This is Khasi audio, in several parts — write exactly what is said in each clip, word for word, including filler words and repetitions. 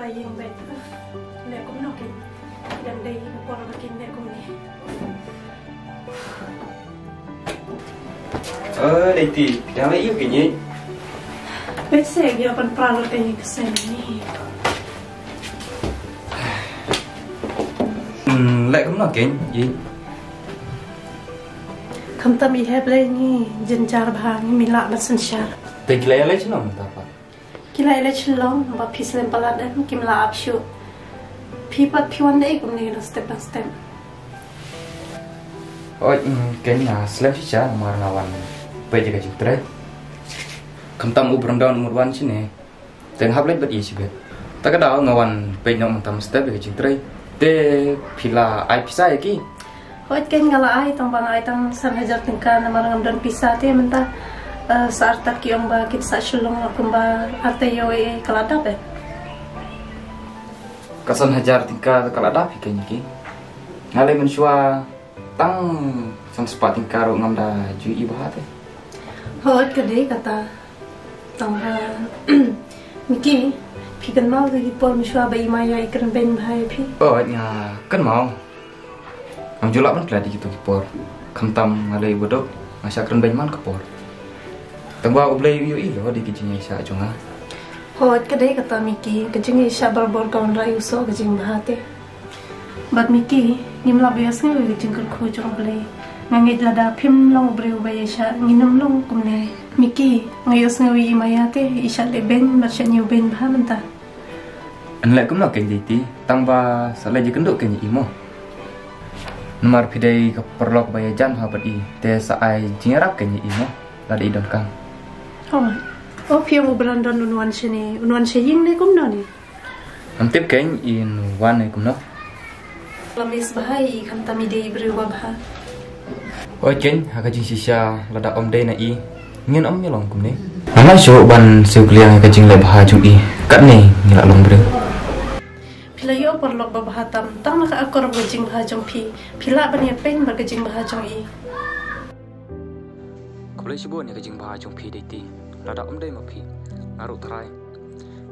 Ïing bad leh kumno kein. Ki dang dei ka por ba kin leh kumne. Eh, dei ti, dang leh ïu kein ïeit. Bad se ïa ban pral kein ka seng ni. Hmm, leh kumno kein ïeit. Khamtam i hep lei ngi jynjar bha ngi mi lah ban synshar. Te ki la ïaleit shano mynta pat? Ki la ïaleit Shillong, ba phi slem palat em, kim lah ap shuh. Phi pat phi wan dei kumne la step by step. Oi, mm, kein nga slem shisha namar nga wan peit ïa ka jingtrei. Khamtam u Brandon um wan shane. Te nga hap leit bad i shibit. Ta ka daw nga wan peit noh mynta mynstep ïa ka jingtrei. Te phi la ai pisa ïa ki? Hooid kein nga la ai, tang ba nga ai tang san hajar tyngka namar ngam don pisa te mynta. Eh, sa artat ki ong ba kin sah Shillong kumba arta ïoh eh ka la dap eh. Ka san hajar tyngka ka la dap hi kein ïa ki. Nga lei mynshuwa tang san spah tyngka ruh ngam da ju ïohi bha te. Hooid ka dei kata. Tang ba Miki, phi kynmaw ka ki por mynshuwa ba i Maya i kren beiñ bha ïa phi? Hooid nga kynmaw. Ngam ju lah ban klet ïa kito ki por. Khamtam nga lei uba duk, nga shah kren beiñ man ka por. Tang ba U Blei u ïohi lade ki jingïaishah jong nga. Hooid ka dei kata Miki, ka jingïaishah barabor ka wanrah ïa u soh ka jingbha te. Bad Miki, ngim lah ban ïohsngew ïa ka jingkyrkhu jong U Blei. Nga ngeit lada phim long u briew uba ïaishah, ngin ym long kumne. Miki, nga ïohsngew ïa i Maya te i shah leh beiñ bad shah ñiew beiñ bha mynta. Yn leh kumno kein Deiti, tang ba sa leit ïakynduh kein ïa i mo. Namar phi dei ka paralok ba ïajan bha bad i, te sa ai jingïarap kein ïa i mo, lada i donkam. Oh, oh phi ong u Brandon un wan shane, un wan sha ïing ne kumno ne? Ngam tip kein in wan ne kumno. La miss bha ïa i khamtam i dei i briew ba bha. Oi kein, ha ka jingshisha lada ym dei na i ngin ym ïalong kumne. Nga la shu ban siew kylliang ïa ka jingleh bha jong i. Katne ngi la long briew. Phi la ïoh paralok ba bha tam, tang na ka akor ka jingbha jong phi. Phi lah ban ïapeiñ bad ka jingbha jong i. Khublei shibun ïa ka jingbha jong phi Deiti. Lada ym dei ma phi, nga ruh trai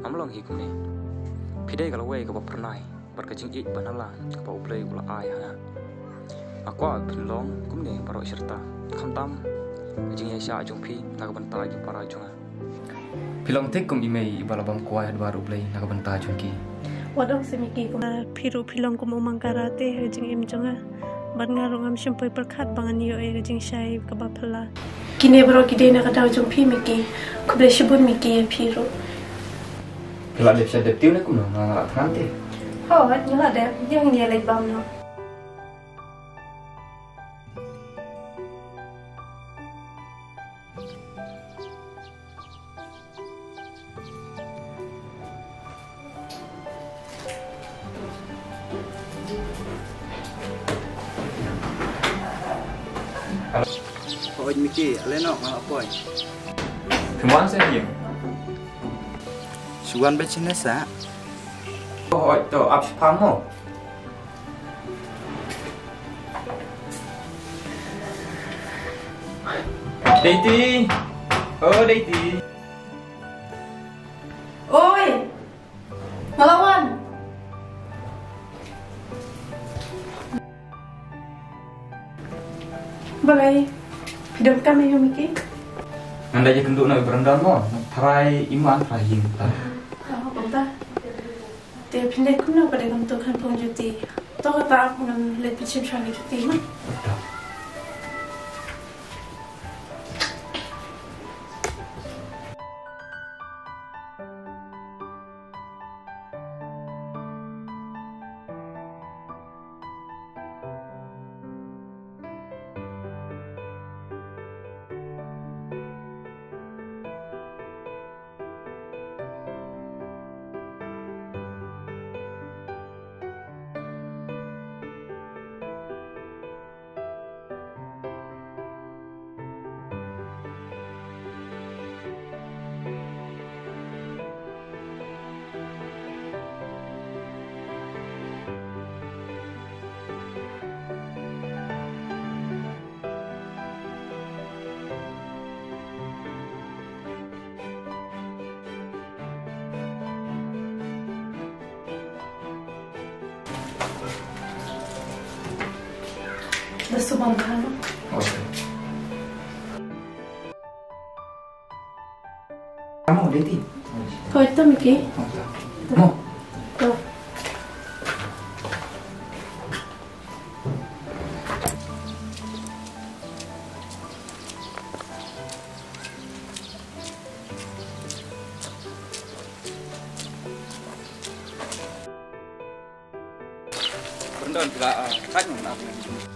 ngam long hi kumne. Phi dei ka lawei kaba phyrnai bad ka jingïeit ba nala kaba U Blei u la ai ha nga. Nga kwah phin long kumne baroh shi rta. Khamtam ka jingïaishah jong phi na ka bynta ki para jong nga. Phi long thik kum i mei iba la bam kwai ha dwar U Blei na ka bynta jong ki. Wat ong se Miki, kum phi ruh phi long kum u Mangkara te ha ka jingim jong nga. Bad nga ruh ngam shym poi pyrkhat ba ngan ïoh ïa ka jingshai kaba phylla. Kine baroh ki dei na ka daw jong phi Miki. Khublei shibun Miki ïa phi ruh. Phi la dep sha dep tiew ne kumno, nga la thngan te? Hooid nga la dep, ïa ngi ïa leit bam noh. Hooid Miki, ale noh nga la poi. Phi wan sa ïing? Shu wan beit shane sa. Hooid to ap shaphang mo. Deiti. Oh Deiti. Oi. Nga la wan. Balei? Phi donkam ïa u Miki? Ngan da ïakynduh noh i Brandon mo. Tharai i man tharai hi mynta. Oh, kumta. Te phin leh kumno pat de kumto khan phong juti. To kata ngan leit pynshim shuwa ki juti mo. Da sumar bha no. Okay. Kamu dei ti? Hoi, to Miki. Mo. To. Pyrshah pyrshah, ah, kan nak. Pyrshah,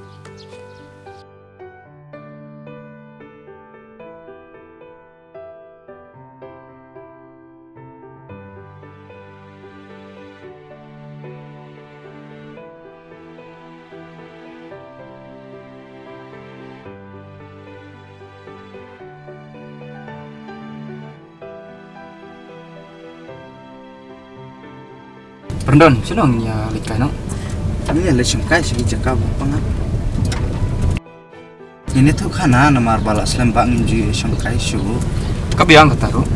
shu nong ïa leit kai noh. Ngin ïa leit shongkai sha ki jaka ba pang. Ngin ïathuh khana namar ba la slem ba ngim ju ïa shongkai shuh. Ka biang kata ruh.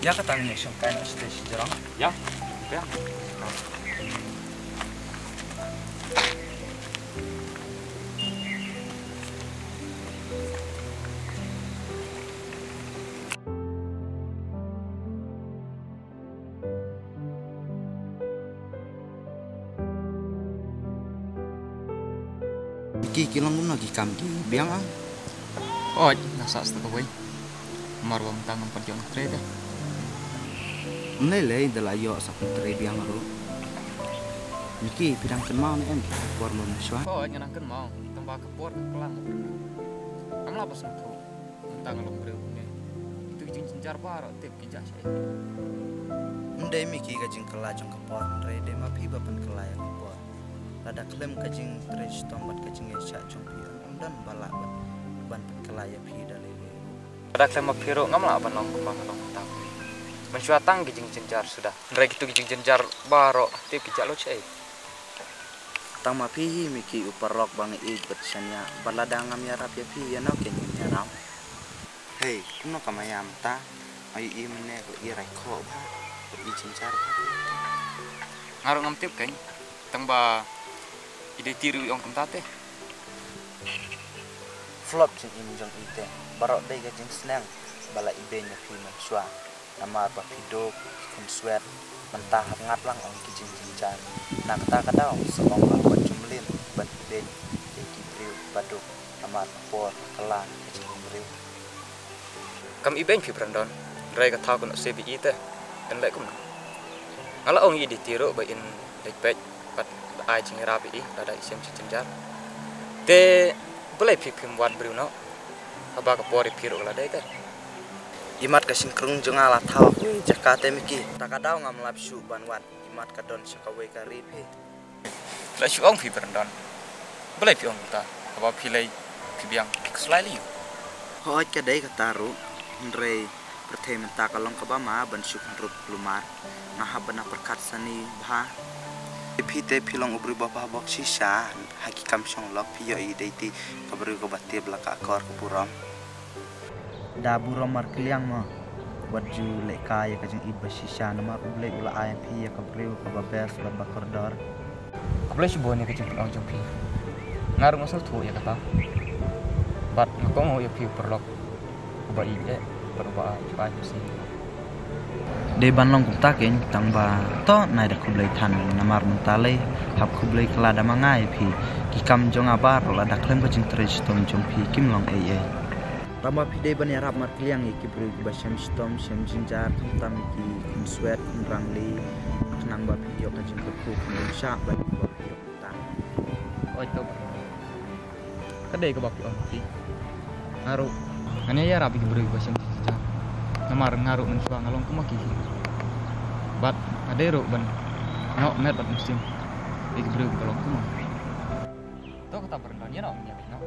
Ïa kata ngin ïa shongkai noh shatei shi jrong. Ïa, ïa. Ki, ki long kumno ki kam, ki biang ah? Oi, nga sah sha kawei. Namar ba mynta ngam pat ïoh nongtrei te. Ym lei lei, da la ïoh sa pyntrei biang ruh. Miki, phi dang kynmaw ne em ki por mynshwa? Oi, nga dang kynmaw. Tang ba ka por ka kylla. Ngam lah ban sngewthuh. Mynta nga long briew kumne. Kitu ki jingjynjar baroh tip ki jia shaei. Ym dei Miki ka jingkylla jong ka por, hynrei dei ma phi ba pynkylla ïa ka por. Lada khlem ka jingtrei shitom bad ka jingïaishah jong phi, ym don ba lah ban, ban pynkylla ïa phi da lei lei. Lada khlem ma phi ruh ngam lah ban long kumba nga long mynta. Mynshwa tang ki jingjynjar suda. Hynrei kitu ki jingjynjar baroh tip ki jia lut shaei. Tang ma phi hi Miki u paralok ba nga ïeit bad shaniah, bad lada ngam ïarap ïa phi, ïano kein ngin ïarap? Hei, kumno ka maya mynta? Nga ïohi mynne ka i raikhoh bha, ka i jynjar bha. Nga ruh ngam tip kein, tang ba i dei ti ruh i ong kumta te. Flop jingim jong i te, baroh dei ka jingsneng ba la ibeiñ ïa phi mynshuwa. Namar ba phi duk, phi khunswet, mynta hap ngat lang ong ki jingjynjar. Na kata ka daw, sa ong ba wat ju mlien ban ibeiñ ïa ki briew ba duk, namar ka por ka la ka jingim briew. Kam ibeiñ phi Brandon, hynrei ka thaw ka nusip ïa i te, yn leh kumno? Nga la ong ïa i dei ti ruh ba in leit peit bad ai jingïarap ïa i lada i shem jingjar. Te balei phi phim wad briew noh? Haba ka por ïa phi ruh ka la dei te. Imat ka shynrang jong nga la thaw ha kawei jaka te Miki. Ta ka daw ngam lap shuh ban wad. Imat ka don sha kawei ka ri phi. La shu ong phi Brandon. Balei phi ong kumta? Haba phi lei phi biang phi khuslai lei. Hooid ka dei kata ruh. Hynrei pyrthei mynta ka long kaba ma ban shu kynrup kulmar. Nga hap ban pyrkhat sani bha. Phi te phi long u briew ba bha bok shisha ha ki kam shong lok, phi ïohi dei ti ka briew kaba tip la ka akor ka burom. Da burom markylliang mo. Wat ju leh kai ïa ka jingïeit ba shisha namar U Blei u la ai phi ïa ka briew kaba best bad ba kordor. Khublei shibun ïa ka jingpynong jong phi. Nga ruh nga sngewthuh ïa kata. Bad nga kohnguh ïa phi u paralok. Uba ïeit eh, bad uba ai, uba ai phi. Dei ban long kumta kein tang ba to nai da khublei than namar mynta lei hap khublei kylla da ma nga ïa phi. Ki kam jong nga baroh lada khlem ka jingtrei shitom jong phi kim long ei ei. Tang ba phi dei ban ïarap markylliang ïa ki briew kiba shem shitom shem jynjar khamtam ïa ki khun swet khun rangli. Khnang ba phi ïoh ka jingkyrkhu khun shah bad kiba phi ïoh kumta. Oi to. Ka dei kaba phi ong phi. Nga ruh ngan ïa ïarap ïa ki briew kiba shem jynjar. Namar nga ruh mynshuwa nga long kum ma ki hi. Bad nga dei ruh ban ïoh met bad mynsiem ïa ki briew kiba long kum ma ki. To kata Brandon, ïa noh, ïa noh.